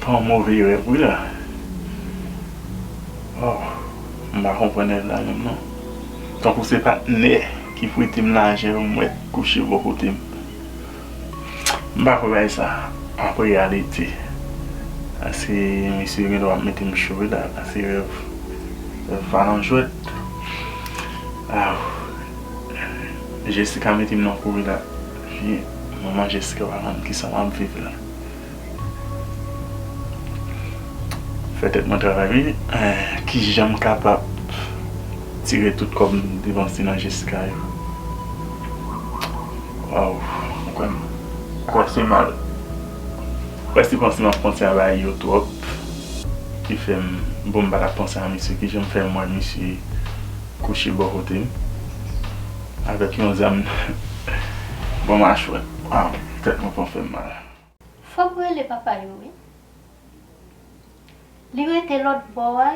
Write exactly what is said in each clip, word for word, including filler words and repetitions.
Fè yon move rèv wi la. Oh, m pa konprann rèv la menm non. Tankou se patnè ki prete m lajan yo m wè kouche bò kote m. M pa kwè bagay sa ap reyalite. Paske misye gen dwa ap mete m cho wi la. Paske rèv, rèv pa nan jwèt. Ah, Jessica mete m nan kouri la. Fi, manman Jessica pa konn kisa m ap viv la. Fè tèt mwen travay wi. Eh, kijan m kapab tire tout kòb m depanse nan Jessica yo? Waw, mwen kwè m, kwè se mal. Kwè se panse m ap panse a bagay yo twòp ki fè m, bon, m pa t ap panse a misye. Kijan m fè m wè misye kouche bò kote m avèk yon zam bò machwè? Waw, tèt mwen pran fè m mal. Fòk rele papa yo wi. Li rete lòt bò a,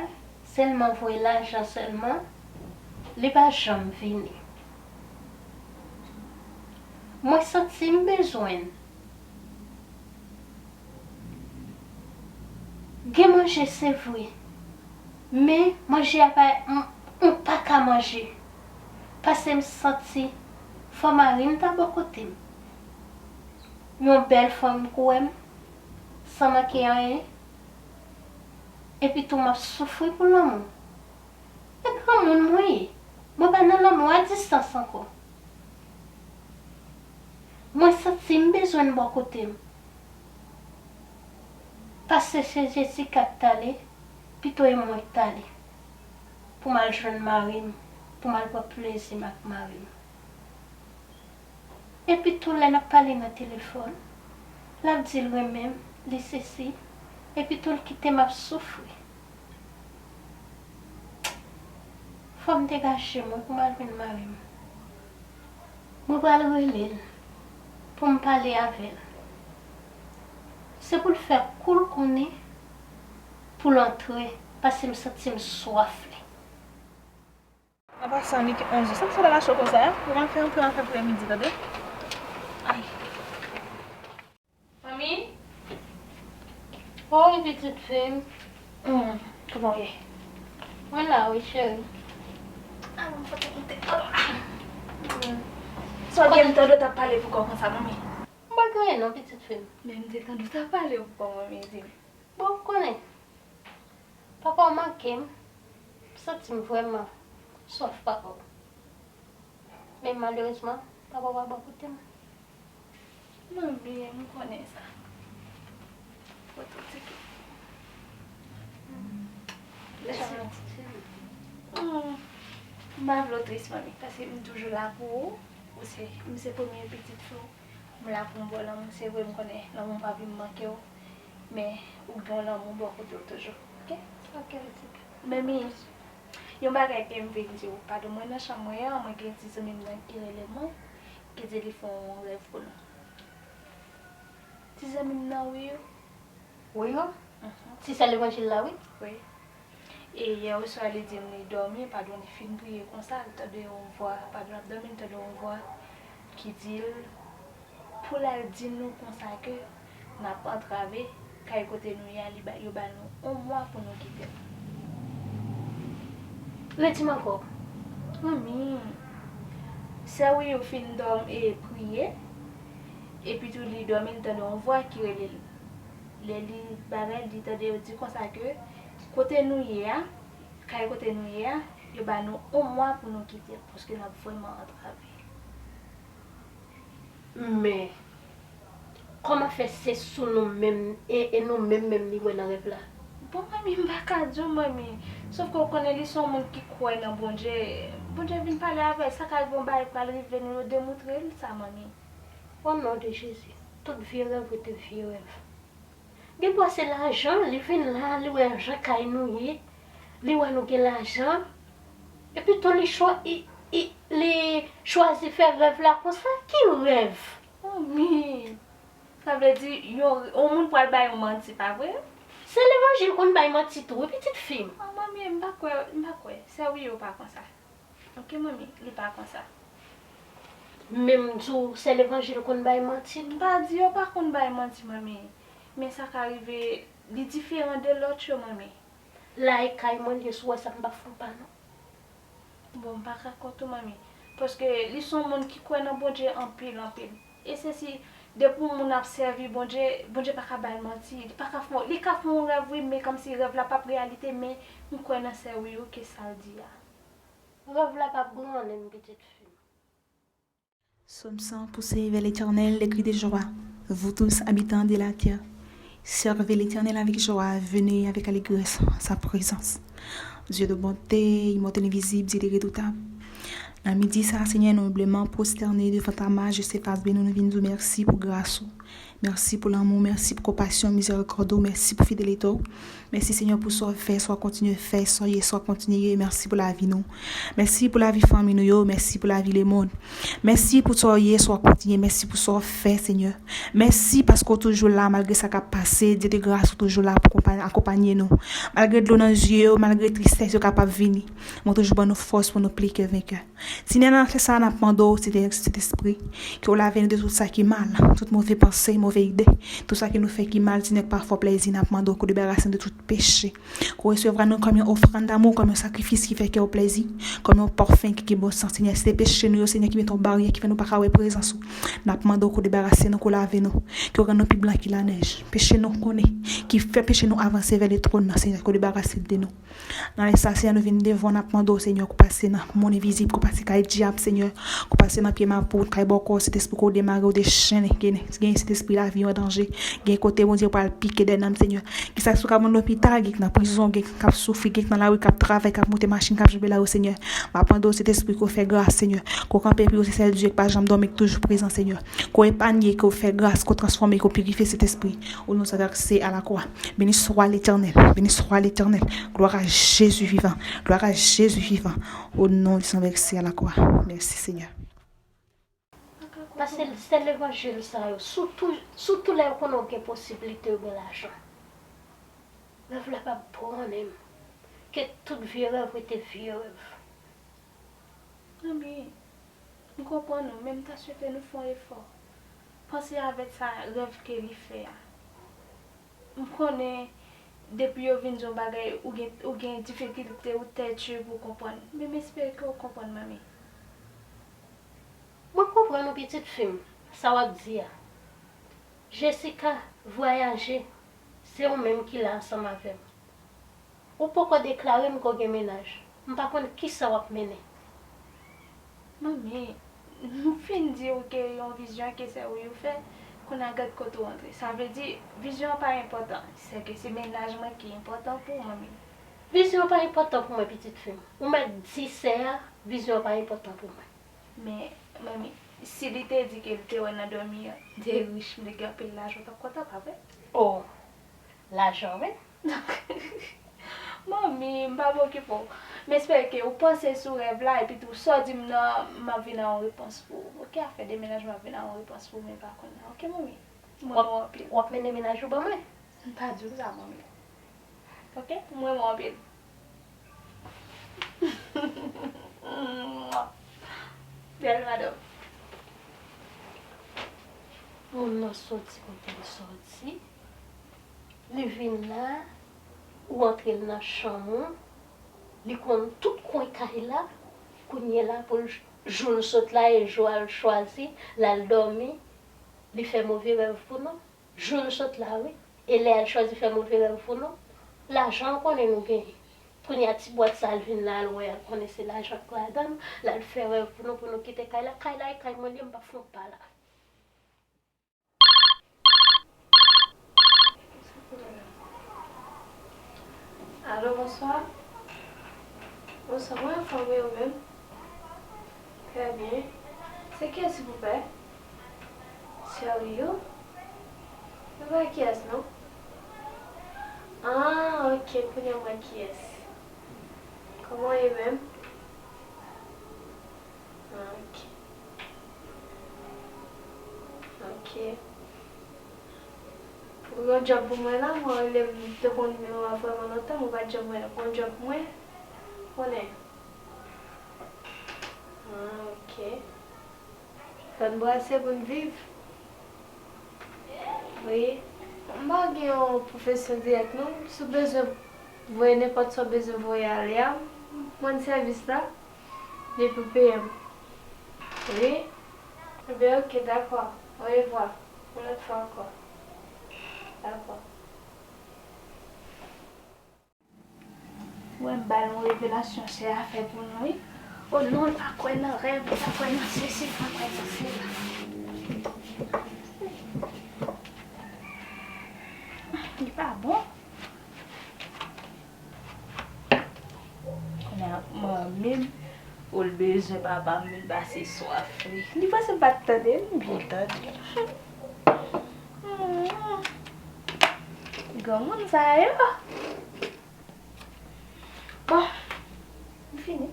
sèlman voye lajan sèlman, li pa janm vini. Mwen santi m bezwen l. Gen manje se vre, men manje a pa, m, m pa ka manje. Paske m santi fò mari m ta bò kote m. Yon bèl fanm kou wè m, san manke anyen. Epi tou m ap soufri pou lanmou. E granmoun mwen ye. Mwen pa nan lanmou a distans ankò. Mwen santi m bezwen l bò kote m. Paske se Jessica k t ale, pito e mwen k t ale. Pou m al jwenn mari m, pou m al pran plezi m ak mari m. Epi tou lè n ap pale nan telefòn, l ap di l renmen m, li sesi, epi tou l kite m ap soufri. Fò m degaje m wi pou m al jwenn mari m. Mwen pral rele l pou m pale avè l. Se pou l fè kou l konnen pou l antre, paske m santi m swaf li. An pasan, li gen onz è. Sa m fè la mache konsa a? Pou m al fè antre nan aprèmidi, tande? Ay. Manmi? Wi, pitit fi m. Hmm, kòman w ye? Mwen la, wi, cheri. Ay, mwen pote moute. Sa w gen m tande w t ap pale pou kò konsa, manmi? M pa gen anyen non, pitit fi m. Men m te tande w t ap pale pou kò, manmi, di m. Bon, ou konnen, papa w manke m, m santi m vrèman swaf papa w. Men malerezman, papa w pa bò kote m. Manmi, m konnen sa. Pote w tike. Mèsi. M pa vle w tris, manmi, paske m toujou la pou ou. Ou se, m se premye pitit fi w. M la pou m ba w lanmou. Se vre, m konnen lanmou pa vin manke w. Men ou gen yon lanmou bò kote w toujou. Oke? Oke, pitit. Manmi, yon bagay ke m vin di w. Pandan mwen nan chanm mwen an, mwen gen ti zanmi m nan ki rele mwen, ki di li fè yon rèv pou nou. Ti zanmi m nan, wi. Wi, wi. Ti sè levanjil la, wi. Wi. E yè oswa li di m li dòmi, pandan li fin priye konsa, li tande yon vwa, pandan l ap dòmi, li tande yon vwa ki di l pou l al di nou konsa ke n ap antrave kay kote nou ye a, li ba, yo ba nou yon mwa pou nou kite l. Redi m ankò. Manmi, sè Wiyou fin dòm e priye, epi tou li dòmi, li tande yon vwa ki rele l. Lè li bagay, li tande yo di konsa ke kote nou ye a, kay kote nou ye a, yo ba nou yon mwa pou nou kite l, paske n ap vrèman antrave. Men, kòman fè se sou nou menm, e, e nou menm menm li wè nan rèv la? Bon, manmi, m pa ka di w, manmi. Sòf ke w konnen li se yon moun ki kwè nan Bondye. Bondye vin pale avè l, sa ka rive yon bagay pral rive nou, yo demoutre l sa, manmi. O non de Jezi, tout vye rèv rete vye rèv. Gen dwa se lajan, li vin la, li wè jan kay nou ye, li wè nou gen lajan, epi tou li chwa, li, li, li chwazi fè rèv la konsa, ki rèv? Manmi, sa vle di yon, yon moun pral bay yon manti, pa vre? Se levanjil konn bay manti tou wi pitit fi m. A manmi, m pa kwè, m pa kwè. Sè Wiyou pa konsa. Oke manmi, li pa konsa. Men m di w sè levanjil konn bay manti tou. M pa di yo pa konn bay manti manmi. Men sa ka rive, li diferan de lòt yo, manmi. La e kay mwen li ye, si w wè sa m pa fè w pa non. Bon, m pa ka kont ou, manmi. Paske li se yon moun ki kwè nan Bondye anpil, anpil. E se si depi yon moun ap sèvi Bondye, Bondye pa ka ba l manti. Li pa ka fè, li ka fè yon rèv, wi, men kòmsi rèv la p ap reyalite, men m kwè nan sè wi yo ke sa l di a. Rèv la p ap branle m, pitit fi m. Psaume cent. Poussez vers l'Éternel des cris de joie, vous tous, habitants de la terre. Servez l'Éternel avec joie, venez avec allégresse en sa présence. Dieu de bonté, immortel, invisible, Dieu de redoutable. Nan midi sa, Senyè, nou enbleman pwostène devan ta majeste, fas beni w, nou vin di w mèsi pou gras ou. Mèsi pou lanmou, mèsi pou konpasyon, mizerikòd ou, mèsi pou fidelite w. Mèsi, Senyè, pou sa w fè, sa w kontinye fè, sa w ye, sa w kontinye ye. Mèsi pou lavi nou. Mèsi pou lavi fanmi nou yo. Mèsi pou lavi lemonn. Mèsi pou sa w ye, sa w kontinye. Mèsi pou sa w fè, Senyè. Mèsi paske w toujou la, malgre sa k ap pase. Dye de gras, ou toujou la pou konpa-, akonpanye nou. Malgre dlo nan zye yo, malgre tristès yo kapab vini, men w toujou ban nou fòs pou nou pli ke venkè. Senyè, nan lè sa, n ap mande w, Sentè-, Sentespri, ke w lave nou de tout sa ki mal, tout move panse, move ide, tout sa ke nou fè ki mal, Senyè, k pa fè w plezi, n ap mande w ke w debarase nou de tout peche, ke w resevwa nou kòm yon ofrann damou, kòm yon sakrifis ki fè kè w plezi, kòm yon pafen ki gen bon san, Senyè. Si se peche nou yo, Senyè, ki mete yon baryè, ki fè nou pa ka wè prezans ou, n ap mande w ke w debarase nou, ke w lave nou, ke w rann nou pi blan ki lanèj. Peche nou konnen, ki fè peche nou avanse vè le twòn nan, Senyè, ke w debarase de nou. Nan lè sa, Senyè, nou vin devan w, n ap mande w, Senyè, ke w pase nan monn envizib, ke w pase kay dyab, Senyè, ke w pase nan pye mapou, kay bòkò, Sentespri, ke w demare, w dechennen, gen, gen Sentespri lavi yo an danje, gen kote Bondye pral pike dèyè nanm, Senyè. Kisa ki sou ka moun lopital, gen k nan prizon, gen k ap soufri, gen k nan lari, k ap travay, k ap monte machin, k ap janbe lari, Senyè. M ap mande w, Sentespri, ke w fè gras, Senyè, ke w kanpe pou yo, se sèl Dye ki pa janm dòmi, ki toujou prezan, Senyè. Ke w epanye, ke w fè gras, ke w transfòme, ke w pirifye, Sentespri. Au nom du Saint versé à la croix. Béni soit l'Éternel. Béni soit l'Éternel. Gloire à Jésus vivant. Gloire à Jésus vivant. Au nom du Saint versé à la croix. Merci, Seigneur. Pase sèl levanjil sa yo, sitou, sitou lè yo konnen w gen posiblite, w gen lajan. Rèv la p ap bon menm. Ke tout vye rèv rete vye rèv. Manmi, m konprann ou, men m ta swete nou fè yon efò. Panse avèk sa rèv ke li fè a. M konnen depi yo vin di yon bagay, ou gen, ou gen difikilte, ou tèti pou w konprann. Men m espere ke w konprann, manmi. Mwen konprann ou, pitit fi m, sa w ap di a. Jessica, vwayaje, se ou menm ki la ansanm avè m. Ou poko deklare m ke w gen mennaj. M pa konn kisa w ap mennen. Manmi, m fin di w ke yon vizyon ke sè Wi yo fè, kounye a gad kote w antre. Sa vle di, vizyon an pa enpòtan. Sèke se mennaj mwen ki enpòtan pou w, manmi. Vizyon an pa enpòtan pou mwen, pitit fi m. Ou mèt di sè a, vizyon an pa enpòtan pou mwen. Men, manmi, si li te di ke li te wè nan dòmi an, de rich, m te gen anpil lajan, w t ap kontan, pa vre? Oh, lajan, wi. Manmi, m pa vle okipe w. M espere ke ou panse sou rèv la, epi tou, sa w di m nan, m ap vin ak yon repons pou ou. Oke, afè demennajman, m ap vin ak yon repons pou ou, men pa kounye a. Oke, manmi? Mwen renmen w anpil. W ap mennen mennaj ou ban mwen? M pa di w sa, manmi. Oke? Mwen renmen w anpil. Bèl madanm. Moun nan soti kote l soti. Li vin la, ou antre l nan chanm ou. Li konn tout kwen kay la. Kounye la, pou l, jou l sot la, e jou a l chwazi, l al dòmi. Li fè move rèv pou nou. Jou l sot la, wi. E lè a l chwazi fè move rèv pou nou, lajan an konnen nou genyen. Kounye a, ti bwat sa a l vin la, l wè a, l konnen se lajan k ladan l, l al fè rèv pou nou, pou nou kite kay la. Kay la, e kay mwen li ye, m p ap fè yon pa la. Alo, bonswa. Bonswa, mwen anfòm, e ou menm? Trè byen. Se kiyès, silvouplè? Sè Wi yo? Mwen pa wè kiyès, non. Ah, ok, kounye a m wè kiyès. Kòman w ye menm? Ah, ok. Ok. Ou gen yon djòb pou mwen la, mwen rele m te konn nimewo a vrèman lontan, mwen pa t janm wè yon djòb pou mwen. Konnen. Ah, ok. Fò n brase pou n viv. Wi. M pa gen yon pwofesyon dirèk non. Si w bezwen voye nenpòt sa w bezwen voye ale a, m rann sèvis la, depi w peye m. Wi? Ebyen, oke, dakò. Orevwa. Yon lòt fwa ankò. Dakò. Wè, m ba nou revelasyon sè a fè pou nou, wi. O non, l pa kwè nan rèv, li pa kwè nan sesi, li pa kwè nan sela. Li pa bon. Kounye a, manmi m, ou l bezwen papa m vin pase swaf li. Li panse m pa t tande l, m byen tande. Hmm. Granmoun sa yo. Bon, m fini.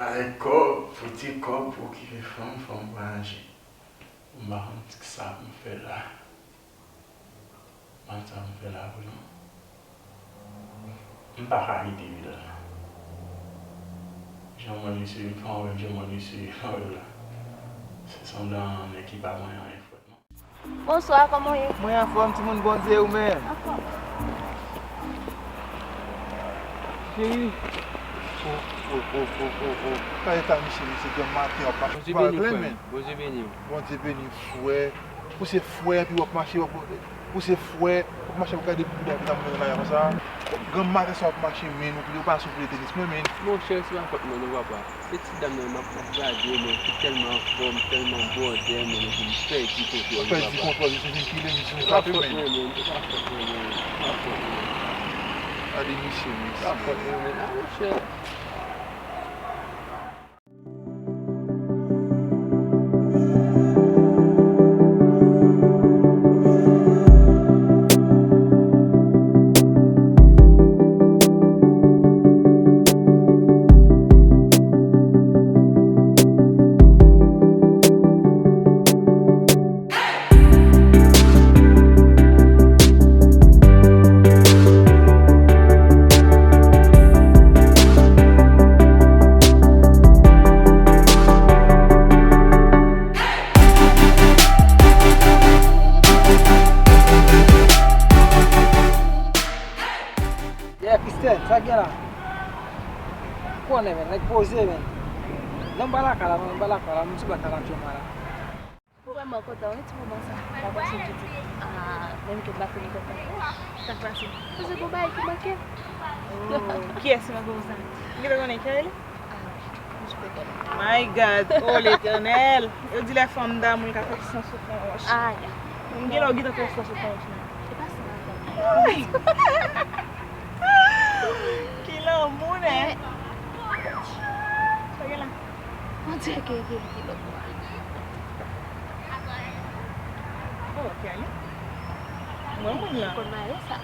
Ay, kòb, fouti kòb pou okipe fanm, fanm voyaje. M pa konn sa pou m fè la. M pa konn sa pou m fè la vre non. M pa ka kite vil la. Jan mwen mesye, jan mwen mesye, jan mwen la. Se sanblan nèg ki pa mwen anyen fwèt non. Bonswa, kòman w ye? Mwen anfòm, timoun Bondye, ou menm? Anfòm. Cheri. Oh, oh, oh, oh, oh, oh. Gade eta misye, misye, demen maten w ap mache. Bondye beni w, frè m. Bondye beni w. Bondye beni w, frè. Ou se frè, epi w ap mache, w ap, ou se frè, w ap mache, w ap gade bouda, bouda moun nan lari konsa. Granm maten sa w ap mache, men, ou, ou pa sou pye tenis mwen, men. Monchè, se pa fòt mwen non, papa. Se ti dam nan, m ap, m ap gade, men, ki tèlman anfòm, tèlman bwòdè, men, epi m pèdi kontwòl, papa. Ou pèdi kontwòl, misye vin pile, misye frape, men. Se pa fòt mwen, men, se pa fòt mwen, men, se pa fòt mwen. Gade misye, mesye. Se pa fòt mwen, men. A, monchè. Yeah, Christelle, sa k gen la? Konnen, men, nèg poze, men. Non, m pa lakay la, non, m pa lakay la, m sou bak la, m jwenn la. M vrèman kontan, wi, ti moman sa. M pa panse m te di, ah, menm ke m pa fin kontan. Sa k pase? Paske gon bagay ki manke. Oh, kiyès ki manke konsa? M gentan konnen kiyès li? Ah, m sou konnen. My God, oh Letènèl! Yo di lè fanm damou ka fè san sou pon wòch. Ah, ya. M gen lè w gentan fè san sou pon wòch la. E pa sa, ankò. Ay! Ki lanmou, nè? Sa gen la? On dirait que, que, que lòt bò a. Oh, Kelly. Mwen moun nan. Konn mare sa.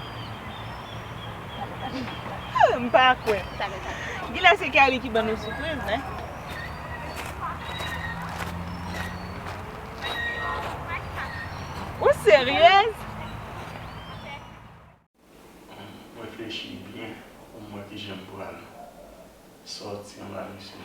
Ah, m pa kwè. Talè, talè. Gilè se Kelly ki ban nou sipriz, hein? Ou seryèz? M reflechi byen pou m wè kijan m pral sòti anba misye.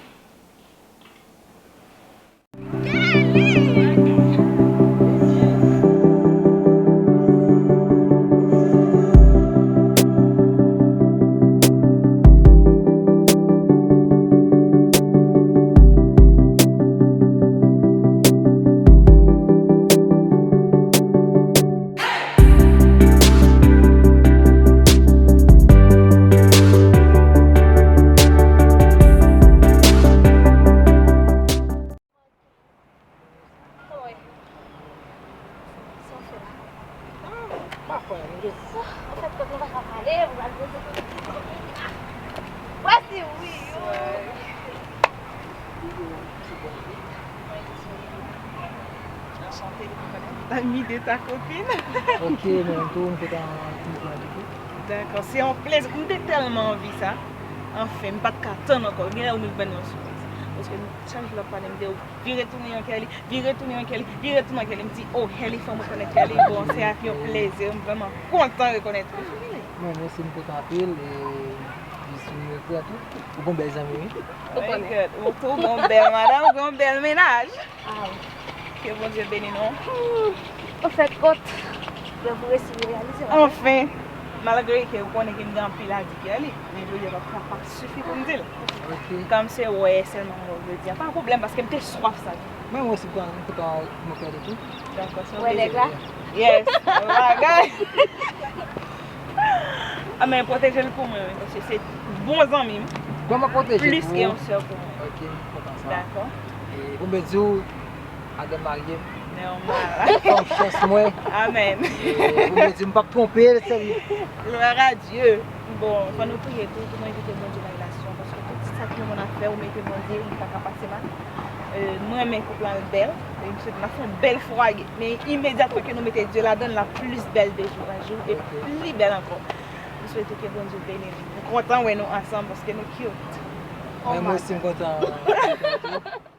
Sa w fè la? Ah, m pa kwè, m gen. Anfèt, kòm nou pa ka pale, nou pral poze. Wè si wi, yo. Anchante, nou konnen. L'ami de ta copine. Ok, men tou, m kontan pou nou tou. Dakò, se yon plezi. M te tèlman anvi sa. Anfen, m pa t ka tann ankò. Genlè ou menm ban nou yon sipriz. Paske m, chak jou l ap pale, m di, vire tounen yon Kelly, vire tounen yon Kelly, vire tounen yon Kelly. M di, oh, Kelly, fò m rekonèt Kelly. Bon, se ak yon plezi, m vrèman kontan rekonèt ou. Mwen, mwen osi, m kontan anpil, e jis yon regrè tou. Ou gon bèl zanmi, wi. Ou konnen. Ou tou gon bèl madanm, ou gon bèl mennaj. Ah, wi. Ke Bondye beni nou. An fèt kont, lè pou resi reyalize w. Anfen, malgre ke ou konnen ke m gen anpil a di Kerly, men jodi a p ap, p ap sifi pou m di l. Ok. Kòm se wè sèlman m wè w jodi a, pa yon pwoblèm paske m te swaf sa tou. Mwen mwen si kontan mwen pèdi tou. Dakò, se yon Wè nèg plezi. La? Yes, bagay. A men pwoteje l pou mwen, wi, paske se bon zanmi m. Bon mwen pwoteje Plis pou ke ou. Yon sè pou mwen. Ok, m kontan sa. Dakò. E pou mwen di w, madanm marye m. Nòmal. Fòm chans mwen. Amen. E pou mwen di m p ap twonpe l, se li. Gloire à Dieu. Bon, fò nou priye tou, pou nou envite Bondye nan relasyon, paske tout sa ke yon moun ap fè, ou mete Bondye, li pa ka pase mal. Euh, mwen renmen koup lan, l bèl. E m swete n ap fè yon bèl fwaye. Men imedyatman ke nou mete Dye ladan l, l ap plis bèl de jou an jou e pli bèl ankò. M swete ke Bondye beni nou. M kontan wè nou ansanm paske nou cute. Mwen mwen osi m kontan.